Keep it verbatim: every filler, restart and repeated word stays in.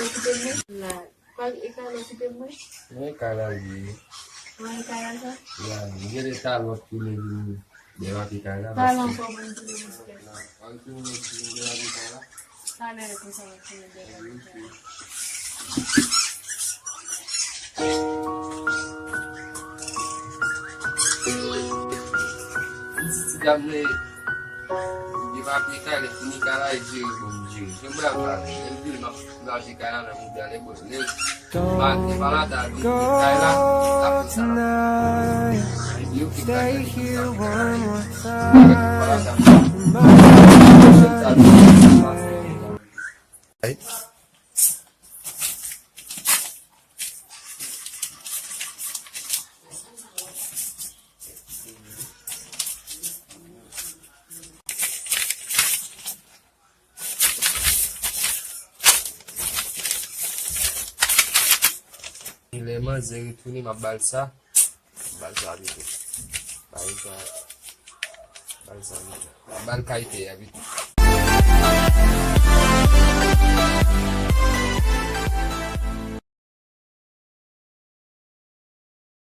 Ou kite m mwen? La. Pa e kay la kite m mwen? Mwen kay la li ye. Mwen e kay la sa? Ya, m gen de talòt ki vle vin devape kay la. Talè ankò pou m tounen mouskèt. An tounen mouskèt, vin devape kay la. Talè konsa w ap tounen devape kay la. Pitit ti dam le, li pa aplike, li fini kay la, li jere bon, li jere. Jan m pral pale, lè l vini, m ap lave kay la nan mouda, lè bon, lè l pa, lè pa la, ta vin kay la, l ap fè sa l ap fè. Li di, "Ok, m pral fè sa, m pral fè kay la." Lè pa la, ta vin. Ay. Lè manzè retounen, m ap ba l sa. M ap ba l sa pito. Ba l sa. Ba l sa pito. M ap ba l kay pè a pito.